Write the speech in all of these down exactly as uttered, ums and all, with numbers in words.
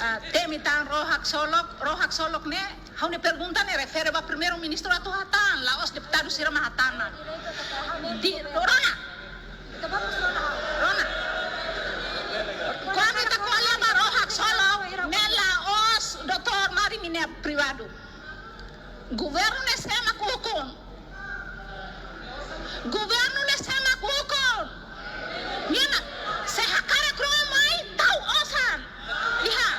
Ah, temi tan ró haksolok, ró haksolok ne'e, ha'u-nia pergunta ne'e refere ba Primeiru-Ministru atu hatán, la'ós deputadu sira mak hatán. Di, rona. Rona. Kuandu ita ko'alia ba ró haksolok, ne'e la'ós doutór Mari ninia privadu. Governu ne'e sé mak ukun. Governu ne'e sé mak ukun. Nia mak, se hakarak ró mai, tau osan. Iha.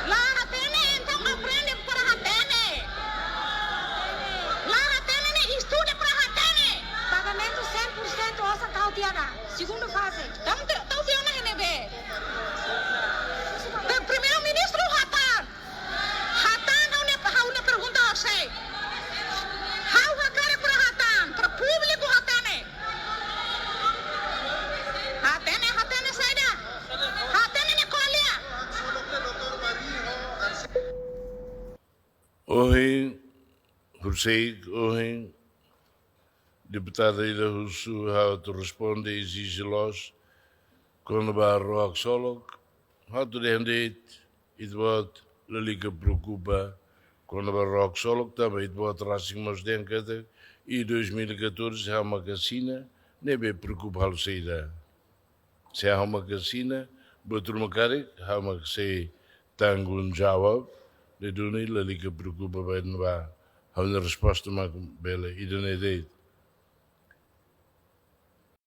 La hatene, entaun aprende para hatene. La hatene ne'e estuda para hatene. Pagamentu cem por cento osan tau tiha ona. Segunda faze. Tau tiha ona ne'ebé? Primeiru-Ministru hatán. Hatán, ha'u-nia, ha'u-nia pergunta hosi. Ha'u hakarak para hatán, para públiku hatene. Hatene, hatene saida? Hatene ne'e ko'alia. Ohin, horiseik ohin, deputada ida husu ha'u atu responde, ezije loos kona-ba ró haksolok, ha'u atu dehan de'it, ita-boot lalika preokupa kona-ba ró haksolok, tanba ita-boot rasik mós dehan katak iha dois mil e catorze ha'u mak asina, ne'ebé preokupa halo saida. Se ha'u mak asina, buat ruma karik, ha'u mak sei tanggung jawab, ne'e duni lalika preokupa ba ida-ne'ebá. Ha'u-nia resposta mak bele ida-ne'e de'it.